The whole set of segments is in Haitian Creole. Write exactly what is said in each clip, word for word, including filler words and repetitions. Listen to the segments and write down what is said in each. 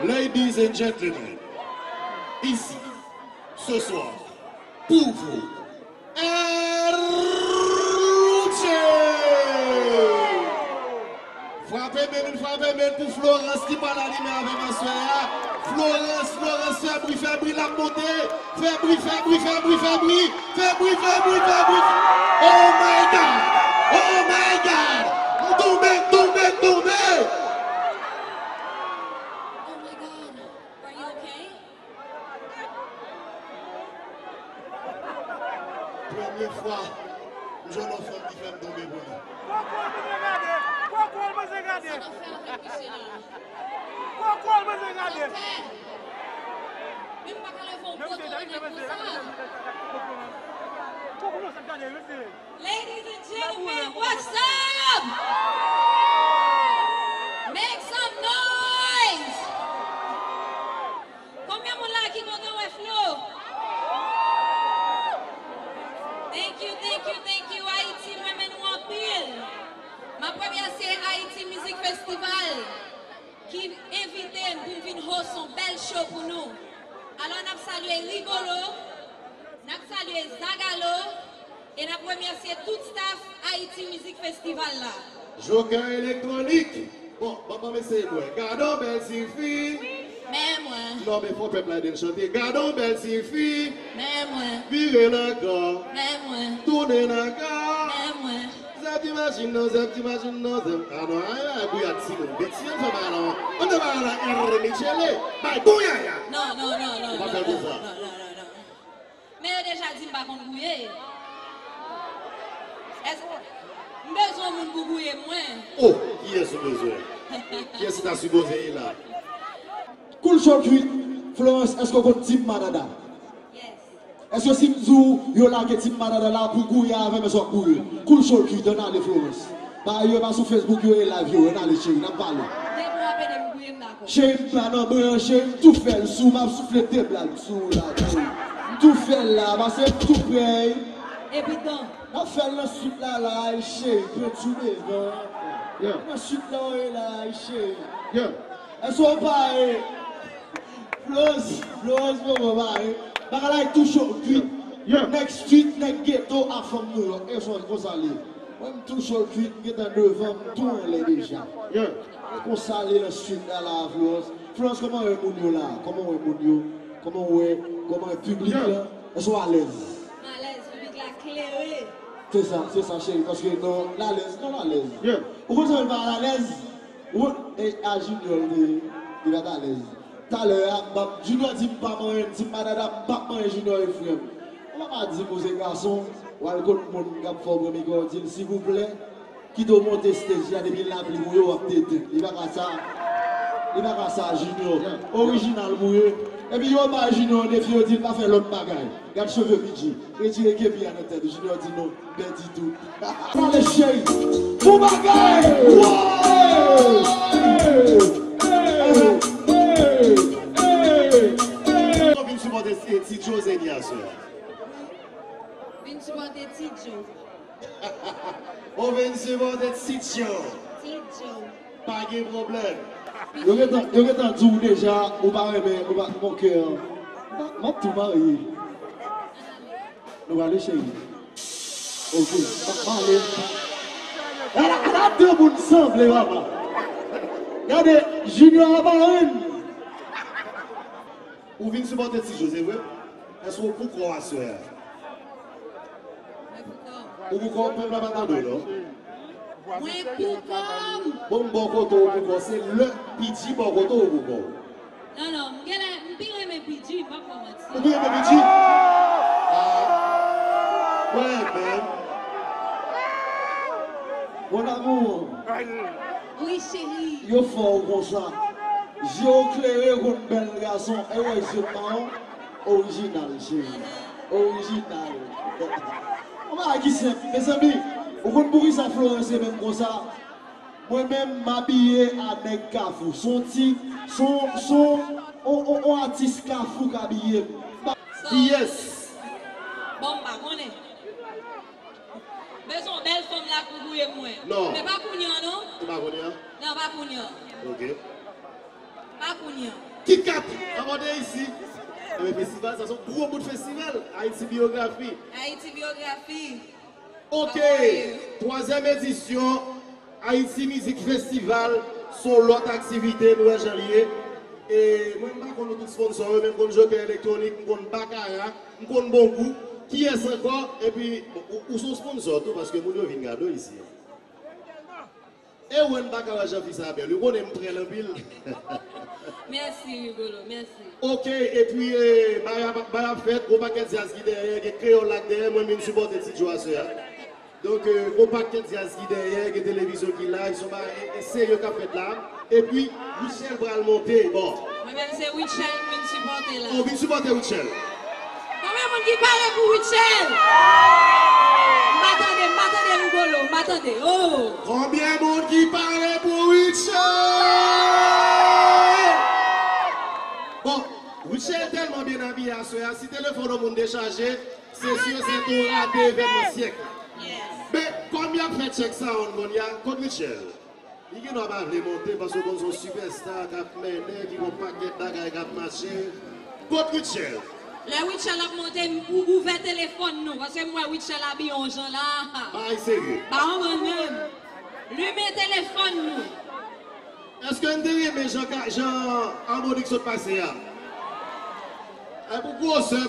Ladies and gentlemen, ici, ce soir, pour vous, Erche! Frape men, frape men pou Florence ki pral anime avè m aswè a. Florence, Florence, fè bri, fè bri, l ap monte. Fè bri, fè bri, fè bri, fè bri. Fè bri, fè bri, fè bri. Oh my God! Oh my God! M tonbe, m tonbe, m tonbe! Oh my God! Are you okay? Premye fwa m jwenn yon fanm ki fè m tonbe pou li. Kòkòl bezwen gade! Kòkòl bezwen gade! Sa n ap fè avèk misye la? Kòkòl bezwen gade! Sa n ap fè? Men m pa ka leve yon poto nèg konsa. Kòkòl sa gade, mesye. Ladies and gentlemen, what's up? Make some noise! Konbyen moun la ki kontan wè Flo? Thank you, thank you, thank you, Ayiti, m renmen nou anpil. M ap remèsye Haiti Music Festival ki envite m pou m vin host yon bèl show pou nou. Alò, n ap salye Rigolo, n ap salye Zagalo, e n ap remèsye tout staff Haiti Music Festival la. Jokè elektwonik. Bon, bon, bon, mesye, bwè. Gad on bèl tifi. Men mwen. Non, men fò pèp la ede n chante. Gad on bèl tifi. Men mwen. Vire nan kan. Men mwen. Tounen nan kan. Men mwen. Zèb ti machin nan, zèb ti machin nan, zèb. Ah non, ay, ay, bouyad timoun. Beti, an fè bagay la. An fè bagay la, Hermichele. Bay bon yaya. Non, non, non, non. Ou pa fè l konsa. Non, non, non, non, non. Men yo deja di m pa konn gouye. Èske m bezwen moun pou gouye mwen? Oh, kiyès ou bezwen? Kiyès ki ta sipoze ye la? Cool Show Kuit, Florence, èske w konn Team Madada? Yes. Èske si m di w yo lage Team Madada la pou gouye avè m, èske w ap gouye? Cool Show Kuit, ann ale Florence. Ba yo pa sou Facebook yo e live yo, ann ale cheri, n ap pale. Depi w ap ede m gouye, m dakò. Cheri, m pa nan bren an, cheri, m tou fè l sou, m ap soufle de blag sou ou la, cheri. M tou fè l la, pase m tou prè. Epi dan. N ap fè l nan swit la la, cheri, penti devan. Yeah. Nan swit la, w ye la, cheri. Yeah. Èske w pare? Florence, Florence, bon, bon, pare. Bagay la tou cho, kuit. Yeah. Nèg street, nèg ghetto, a fanm New York. E son konsa li. Mwen, m tou cho, kuit, m gentan devan, m tou anlè deja. Yeah. E konsa li nan street la, la, Florence. Florence, kòman w wè moun yo la? Kòman w wè moun yo? Kòman w wè? Kòman w wè piblik la? Èske w alèz? M alèz, piblik la klere. Se sa, se sa, cheri, paske non, l alèz, non, l alèz. Yeah. Ou konn sa w pa alèz? Ou konn, e, a Junior, li, li pa t alèz. Talè a, m ap, Junior di m pa manyen, di m Madada, m p ap manyen Junior e frè m. Ou pa ka di m ou se gason, w al kot moun k ap fè w pran mikwo, w di l, silvouplè, kite w monte stage la, depi l lapli pou yo, w ap tete. Li pa ka sa, li pa ka sa, Junior. Orijinal pou yo. Epi yo bay Junior yon defi, yo di l pa fè lòt bagay. Gad cheve P J. Retire kepi a nan tèt ou. Junior di non, pèdi tou. Pale cheri. Bon bagay. Wow! Mwen vin sipòte Ti Joe Zeni aswè. Vin sipòte Ti Joe. Ou vin sipòte Ti Joe. Ti Joe. Pa gen pwoblèm. Yo gentan, yo gentan di w deja, ou pa renmen, ou pa, mon cœur. M ap tou marye. Nou prale, cheri. Ok. M ap pale. Ala, ala de moun sanble, papa. Gade, Junior ap anyen. Ou vin sipòte Ti Joe, se vre? Èske w pou kò w aswè a? Mwen pou kò m. Ou pou kò w, pèp la pa tande w, non? Mwen pou kò m. Bon, m bò kote w pou kò w. Se lè P J bò kote w pou kò w. Non, non, m genlè, m pi renmen P J, m p ap ba w manti. Ou pi renmen P J? Ah. Mwen menm. Mon amour. Wi, cheri. Yo fè w konsa. Je w klere konn bèl gason. E wè je m mawon. Orijinal, cheri. Orijinal. Yon bagay ki senp. Mezanmi, ou konn poukisa Florence renmen m konsa? Mwen menm, m abiye a nèg Kafou. Se yon ti, se yon, se yon, on, on, on atis Kafou k abiye m. Kiyès? Bon, m pa konnen. Bezwen yon bèl fanm la pou gouye mwen. Non. Men pa kounye a, non. Se pa kounye a? Non, pa kounye a. Ok. A kounye a. Kit Kat, abòde isi. Enben, festival, sa se yon gwo bout festival. Ayiti Biyografi. Ayiti Biyografi. Ok, twazyèm edisyon Ayiti Mizik Festival, se yon lòt aktivite, nou wè jan li ye. E mwen, m pa konn nou tout sponsò yo, men m konn Joker Electronic, m konn Baccarat, m konn Bon Goût. Kiyès ankò? Epi, bon, ou, ou se yon sponsò tou, paske moun yo vin gade w isi. E Wen Baccarat Jean Fils Abel, ou konnen m prè l anpil. Mèsi, Rigolo, mèsi. Ok, epi, eh, bay ap, bay ap fèt, gon pakèt djaz ki dèyè, gen Kreyòl la k dèyè, mwen menm sipòte Ti Djo aswè a. Donk, eh, gon pakèt djaz ki dèyè, gen televizyon ki la, se yon bagay, eh, eh, serye k ap fèt la. Epi, Rutshelle pral monte, bon. Mwen menm se Rutshelle m vin sipòte la. Ou vin sipòte Rutshelle? Konbyen moun ki pare pou Rutshelle? M pa tande, m pa tande Rigolo, m pa tande. Oh! Konbyen moun ki pare pou Rutshelle? Bon, Rutshelle tèlman byen abiye aswè a, si telefòn yon moun dechaje, se si se yon rate evènman syèk la. Yes. Men, kòm y ap fè check sound kounye a, kot Rutshelle? Li gen dwa pa vle monte paske w konn se yon sipèsta k ap mennen, ki gen yon pakèt bagay k ap mache. Kot Rutshelle? Lè Rutshelle ap monte, m ou ouvè telefòn nou, paske m wè Rutshelle abiye yon jan la. Bagay serye. Pa yon bann menm. Limen telefòn nou. Èske n te renmen jan ka, jan Harmonik sot pase a? Ay, pou gwosè.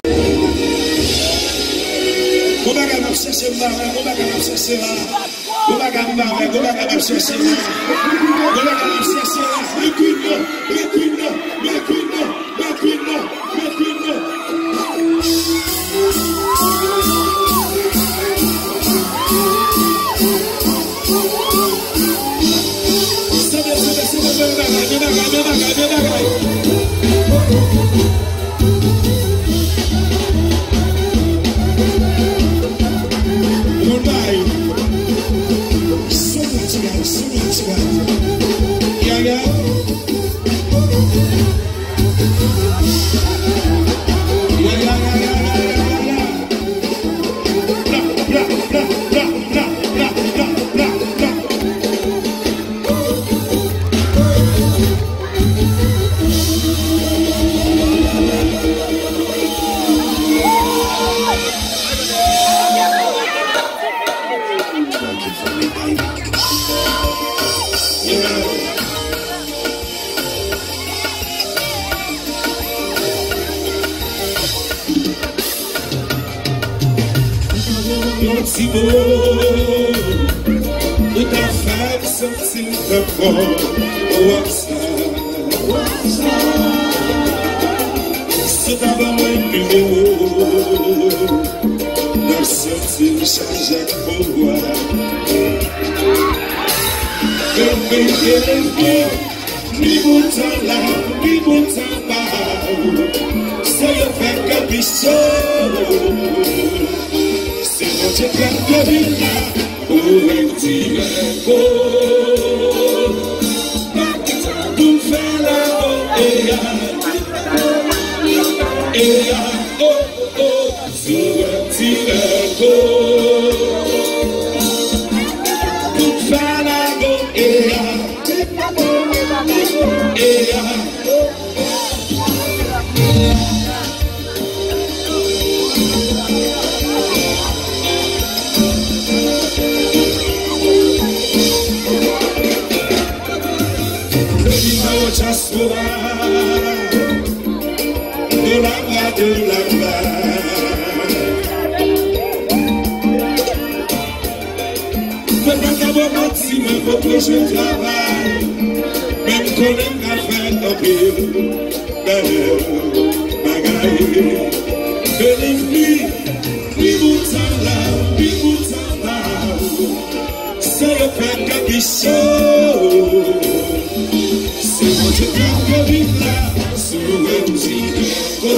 Gon bagay m ap chèche m pa wè, gon bagay m ap chèche la. Gon bagay m pa wè, gon bagay m ap chèche la. Gon bagay m ap chèche la. Men queen nan, men queen nan, men queen nan, men queen nan, men queen nan, men queen nan. Sede, sede, sede, men bagay, men bagay, men bagay, men bagay. Moun bay. Sou moun ti bay, sou moun ti bay. Ya, ya. Ya, ya, ya, ya, ya, ya, ya, ya. Yon ti mo, ou ta fè m santi m fè fò, w ap sa. Si w ta ban mwen nimewo, m ap santi m chaje ak pouvwa. Baby, baby, ni bouton la, ni bouton ba, se yo fè kè pi cho. Se Bondye k fè m vin la, ou wè m ti rèv o. Pa gen tan pou m fè lago, eya, eya, o, o. Sou wè m ti rèv o. Pou m fè lago, eya, eya. Baby, mwen yo diaspora, de laba, de laba. Mwen pa ka ba w manti, mwen poko jwenn travay, men m konnen m ka fè anpil bèl bagay. Believe me, pi bouton la, pi bouton la. Se yo fè kè pi cho. Se Bondye k ap fè vin la, sou wè m ti rèv o.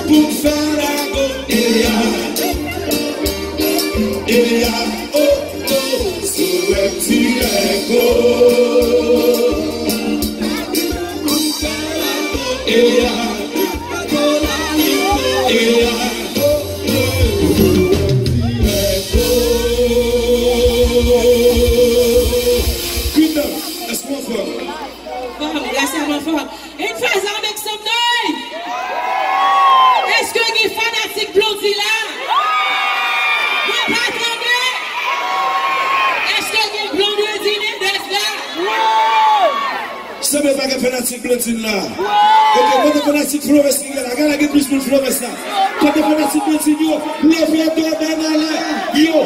Pou m fè lago, eya, eya, o, o, sou wè m ti rèv o. Ann fè sa make some noise! Èske gen fanatik Blondedy la? Mwen pa tande! Èske gen Blondedy Mendez la? Sanble pa gen fanatik Blondedy la. Ok, kote fanatik Florence ki gen la? Gade la gen plis moun Florence la. Kote fanatik Blondedy yo? Leve do men anlè. Yo,